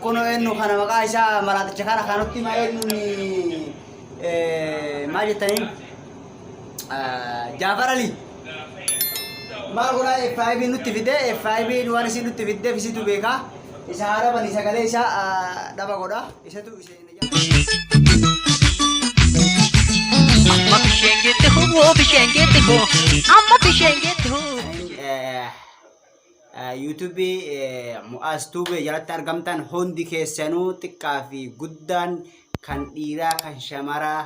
Kunoo eenyu kana maqaa isaa maraaxicha kana kanutti hima eenyuun maal jettaniin Jaafar Ali. Maal godhaa FIB nutti fide FIB waan isin nutti fiddeef isitu beekaa. Isa haara bani sagalee isaa dhaba godha. Isatu isa Amma bisheen geette hoo bisheen geette hoo amma bisheen geette hoo. YouTube Mu'aaz Tube jalatti argamtan hundi keessanuu xiqqaa fi guddaan kan dhiiraa kan shamaraa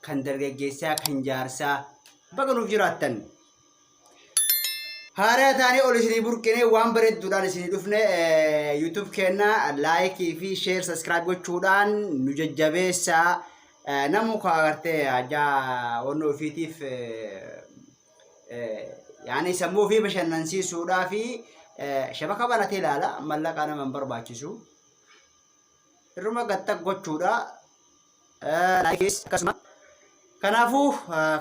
kan dargaggeessaa kan jaarsaa baga nuuf jiraattan. Haaraa taanee ol isinii burqinee waan bareedduudhaan isinii dhufne YouTube keenya laayikii fi sheer saskiraayib gochuudhaan nu jajjabeessaa. Namu ka agartee hajaa wanni ofiitiif yaani sammuu ofii bashannansiisuudhaa fi shabaka banatee ilaala mallaqa nama hin barbaachisu. Irruma gaxxaq gochuudha. Laayikees akkasuma. Kanaafuu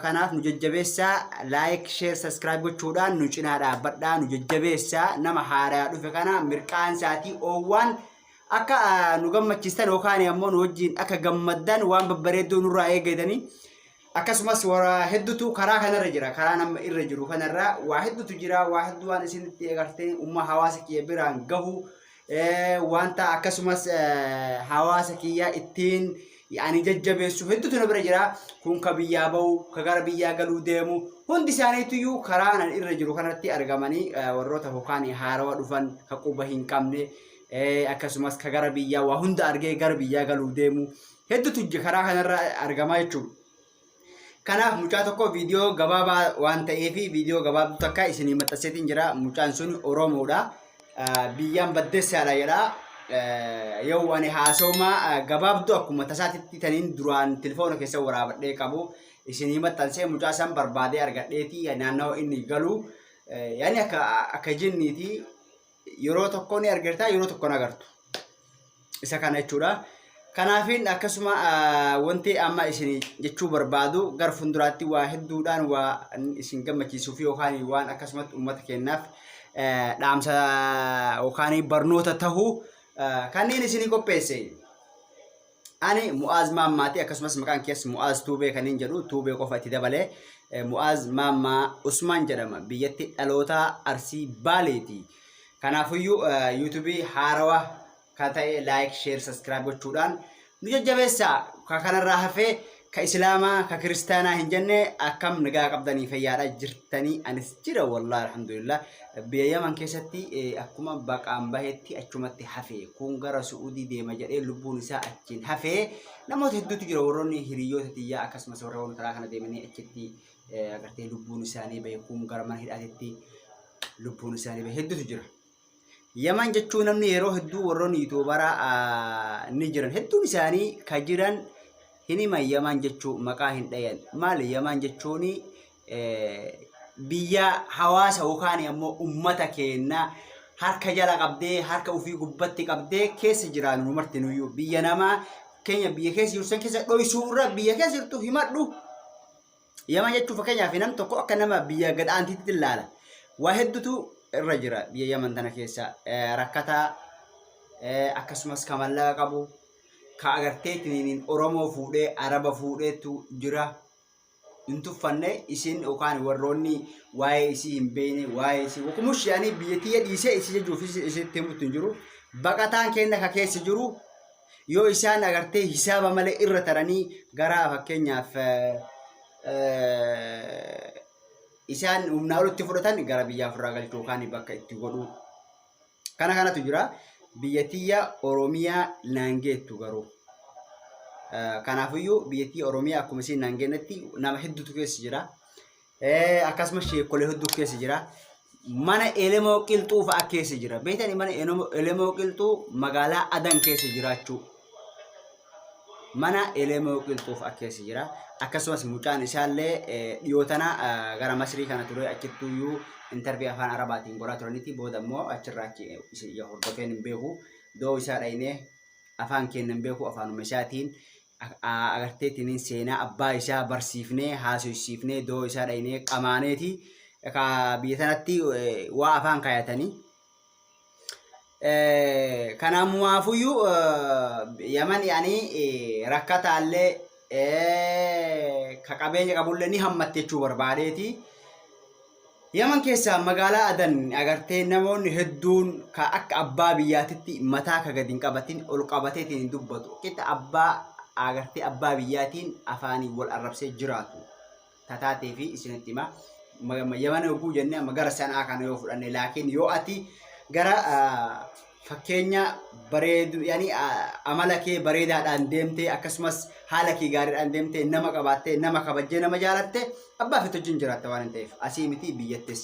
kanaaf nu jajjabeessaa laayik sheer saskiraayib gochuudhaan nu cinaa dhaabbadhaa nu jajjabeessaa nama haaraa dhufe kana mirqaan isaatii oowwaan akka nu gammachiistan yookaan ammoo nu wajjin akka gammaddan waan babbareedduu nurraa eeggatanii Akkasumas waa hedduutu karaa kanarra jira. Karaa nama irra jiru kanarra waa hedduutu jira. Waa hedduu waan isinitti agartee umma hawaasa kiyya biraan gahu wanta akkasumas hawaasa kiyya ittiin ani jajjabeessu hedduutu na bira jira. Kun ka biyyaa bahu, ka gara biyyaa galuu deemu hundi isaaniituyyuu karaa anan irra jiru kanatti argamanii warroota yookaan haarawa dhufan ka quba hin qabne akkasumas ka gara biyyaa waa hunda argee gara biyyaa galuu deemu hedduutu karaa kanarra argamaa jechuudha. Kanaaf mucaa tokko viidiyoo gabaabaa waan ta'eef viidiyoo gabaabduu takka isinii maxxanseetiin jira. Mucaan sun Oromoodha. Biyyaan baddeessaadha jedha. Yoo ani haasawuma gabaabduu akkuma tasaatitti taniin duraan telefoona keessa waraabadhee qabu isinii maxxansee mucaa san barbaadee argadheeti naannawa inni galu. Yaani akka akka jinniiti yeroo tokko ni argita yeroo tokko hin agartu. Isa kana jechuudha. Kanaafin akkasuma wanti amma isin jechuu barbaadu gara fuulduraatti waa hedduudhaan waa isin gammachiisuu fi yookaan waan akkasumatti uummata keenyaaf dhaamsa yookaan barnoota tahu kanneen isinii qopheesse. Ani Mu'aaz Maammaati akkasumas maqaan kiyas Mu'aaz Tuubee kan hin jedhu Tuubee qofa itti dabalee Mu'aaz Maammaa Usmaan jedhama. Biyyatti dhalootaa Arsii Baaleeti. Kanaafuyyuu yuutuubii haarawa kan ta'e like, share, subscribe gochuudhaan nu jajjabeessaa. Ka kanarraa hafee ka islaamaa ka kiristaanaa hin jenne akkam nagaa qabdanii fayyaadha jirtanii anis jira wallahi alhamdulillah. Biyya Yaman keessatti akkuma baqaan bahetti achumatti hafe kun gara Su'uudii deema jedhee lubbuun isaa achiin hafe namoota hedduutu jira warroonni hiriyoota tiyyaa akkasumas warroonni karaa kana deemanii achitti agartee lubbuun isaanii bahe kun gara mana hidhaatitti lubbuun isaanii bahe hedduutu jira. Yaman jechuun namni yeroo hedduu warroonni yuutuubaraa ni jiran hedduun isaanii ka jiran hin himan Yaman jechuu maqaa hin dhayan maali Yaman jechuun biyya hawaasa yookaan ammoo ummata keenya harka jala qabdee harka ofii gubbatti qabdee keessa jiraannu nu martinuyyuu biyya namaa keenya biyya keessa jirtu san keessa dhoysuu irra biyya keessa jirtu himadhu. Yaman jechuun fakkeenyaaf nam tokko akka nama biyya gad aantiitti ilaala. Waa hedduutu irra jira biyya Yaman tana keessa rakkataa akkasumas ka mallaqa qabu ka agartee tiniin Oromoo fuudhee Araba fuudheetu jira. Hin tuffanne isin yookaan warroonni waa'ee isii hin beekne waa'ee isii wakumush yaanii biyya tiyya dhiisee isii jechuuf isitti himutti hin jiru. Baqataan keenya ka keessa jiru yoo isaan agartee hisaaba malee irra taranii gara fakkeenyaaf isaan humnaa olitti fudhatan gara biyyaa ofirraa galchuu yookaan bakka itti godhuu. Kana kanatu jira. Biyya tiyya Oromiyaa naan geettu garuu. Kanaafiyyuu biyya tiyya Oromiyaa akkuma isiin naan geennetti nama hedduutu keessa jira. Akkasumas sheekkolee hedduu keessa jira. Mana Elemoo Qilxuu fa'a keessa jira. Beektanii mana Elemoo Qilxuu magaalaa Adan keessa jiraachuu. Mana Elemoo Qilxuu fa'a keessa jira. Akkasumas mucaan isaallee dhiyoo tana gara Masrii kana ture achittuyyuu intarvii afaan Arabaatiin godhaa turaniiti. Booda immoo achirraa achi hordofeen hin beeku. Doo isaa dhaynee afaan keenya hin beeku afaanuma isaatiin agarteetiniin seenaa abbaa isaa barsiifnee haasofsiifnee doo isaa dhaynee qamaaneeti ka biyya sanatti waa afaan kaayatanii. Kanaamuwaafuyyuu Yaman yaani rakkataallee ka qabeenya qabullee ni hammatti jechuu barbaadeeti. Yaman keessaa magaalaa Adan agartee namoonni hedduun ka akka abbaa biyyaatitti mataa ka gadi hin qabatin ol qabateetiin hin dubbatu. Qixa abbaa agartee abbaa biyyaatiin afaanii wal arrabsee jiraatu. Tataatee fi isinitti hima. Yaman yogguu jenne amma gara sanaa kana yoo fudhanne laakiin yoo ati gara fakkeenya bareedu yani amala kee bareedaadhaan deemtee akkasumas haala kee gaariidhaan deemtee nama qabaattee nama kabajjee nama jaalatte abbaa fi wajjin jiraatta waan hin ta'eef asii miti biyyattis.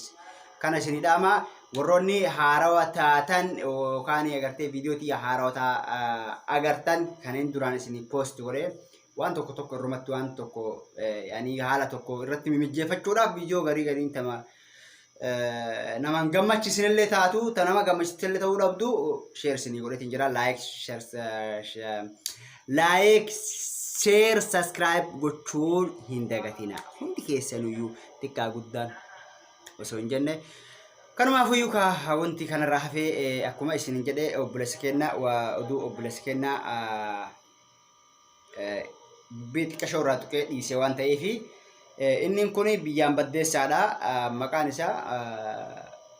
Kana isinii dhaama warroonni haarawa taatan yookaan agartee viidiyoo tiyya haarawa agartan kanneen duraan isinii poost godhee waan tokko tokko irrumatti waan tokko yani haala tokko irratti mimijjeeffachuudhaaf viidiyoo garii gariin tama naman gammachiisinillee taatu ta nama gammachiisillee ta'uu dhabdu share isinii godheetiin jira like share like share subscribe gochuun hin dagatina hundi keessanuyyuu xiqqaa guddaan osoo hin jenne kanumaafuyyuu ka wanti kanarraa hafee akkuma isin jedhe obboleessa keenya oduu obboleessa keenya dubbii xiqqashoo irraa tuqee dhiise waan ta'eef inni kun biyyaan baddeessaadha. Maqaan isaa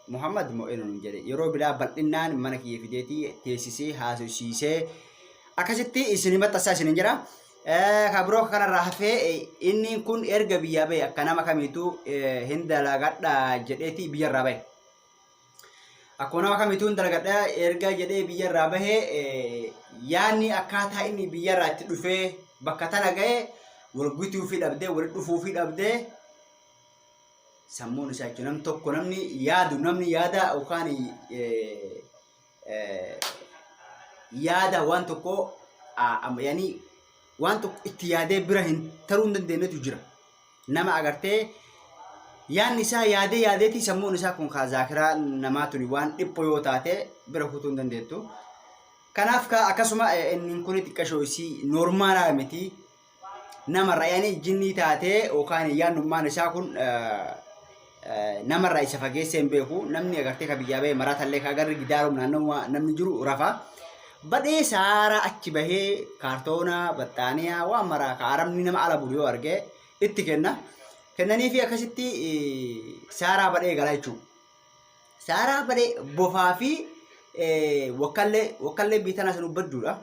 Muhammad Mo'enuun jedhe yeroo biraa bal'innaan mana kiyya fideetii teessisee haasofsiisee akkasitti isin maxxansaa isin jira. Ka biroo kanarraa hafee inni kun erga biyyaa bahe akka nama kamiituu hin dalagadha jedheeti biyyarraa bahe. Akkuma nama kamiituu hin dalagadha erga jedhee biyyarraa bahee yaadni akkaataa inni biyyarraa itti dhufee bakka tana ga'e wal gutuufii dhabdee walitti dhufuufii dhabdee sammuun isaa jechuudha. Namni tokko namni yaadu namni yaada yookaan yaada waan tokko yaani waan tokko itti yaadee bira hin taruu hin dandeenyetu jira. Nama agartee yaadni isaa yaadee yaadeeti sammuun isaa kun kaa zaakiraa namaa tuni waan dhipho yoo taate bira kutuu hin dandeettu. Kanaaf kaa akkasuma inni kun xiqqashoo isii noormaalaa miti. Namarra yaani jinnii taatee yookaan yaadnummaan isaa kun namarraa isa fageessee hin beeku. Namni agartee ka biyyaa bahee maraatallee ka agarri gidaarum naannoo namni jiru rafa. Badhee saaraa achi bahee kaartoona, baxxaaniyaa waan maraa ka arabni nama ala bulu yoo arge itti kenna. Kennaniifi akkasitti saaraa badhee gala jechuudha. Saaraa badhee bofaa fi wakkallee wakkallee biitanaa san hubbadduudha.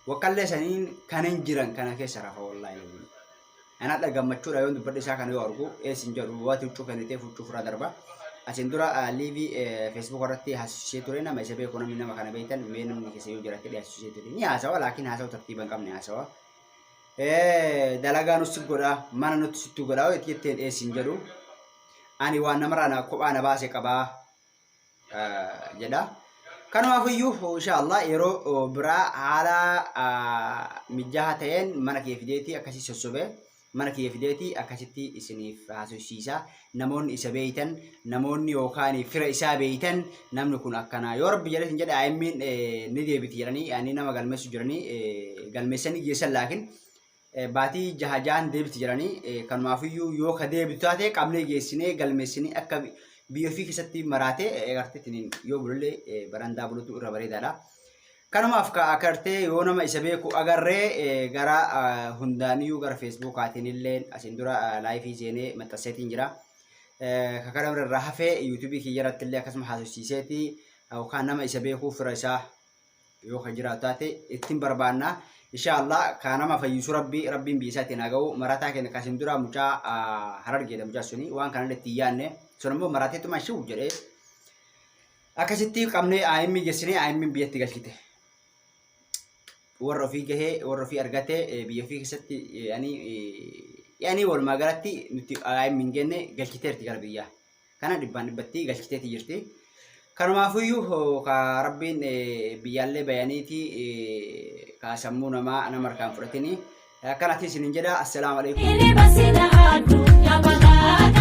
Wakkallee saniin kanan jiran kana keessa rafa wallaahi laziim. Ana hadha gammachuudha yoon dubbadhe isaa kana yoo argu ees hin jedhu waati huccuu kennitee huccuu furaa darba. Asin dura liivii feesbuuk irratti haasisee ture nama isa beeku namni nama kana beektan mee namni keessa yoo jiraate dhiyaasisee ture. Ni haasawa laakiin haasawa tartiiba hin qabne haasawa. Dalagaa nutti godha mana nutti sitti godha yoo itti jetteen ees hin jedhu. Ani waan namarraa na kophaa na baase qabaa jedha. Kanumaafiyyuu insha Allah yeroo biraa haala mijaa'aa ta'een mana kee fideetii akkasii sossobee mana kiyya fideetii akkasitti isiniif haasofsiisa. Namoonni isa beeytan namoonni yookaan fira isaa beeytan namni kun akkanaa yoo rabbi jedhe isin jedhe AM'n ni deebiti jedhanii ani nama galmeessu jiranii galmeessanii geessan laakiin baatii jaha jahan deebiti jedhanii kanumaafiyyuu yoo ka deebitu taate qabnee geessinee galmeessinee akka biyya ofii keessatti maraatee agarteetiin yoo bulullee barandaa bulutu irra bareedaadha. Kanumaaf ka agartee yoo nama isa beeku agarree gara hundaaniyyuu gara feesbuukaatiin illee asiin dura laayifii seenee maxxanseetiin jira. Ka kana bira irraa hafee yuutuubii kiyya irratti illee akkasuma haasofsiiseeti yookaan nama isa beekuu fira isaa yoo kan jiraatu taate ittiin barbaanna. Insha Allah ka nama fayyisu rabbi rabbiin biyya isaatiin haa ga'u marataa keenya kaasin dura mucaa harargeedha mucaa suni waan kanallee ittiin yaanne sun immoo marateetuma shiw jedhee akkasitti qabnee IM geessinee IM biyyatti galchite. Warra ofii gahee warra ofii argate biyya ofii keessatti yani walumaa galatti nuti IM hin genne galchiteerti gara biyyaa. Kana dhibbaan dhibbatti galchiteeti jirti. Kanumaafuyyuu ka rabbiin biyyaallee bayaniiti ka sammuu namaa nama harkaan fudhatini. Akkanatti isinin jedha. Assalaamu alaikum. Ili basina adu ya balaa.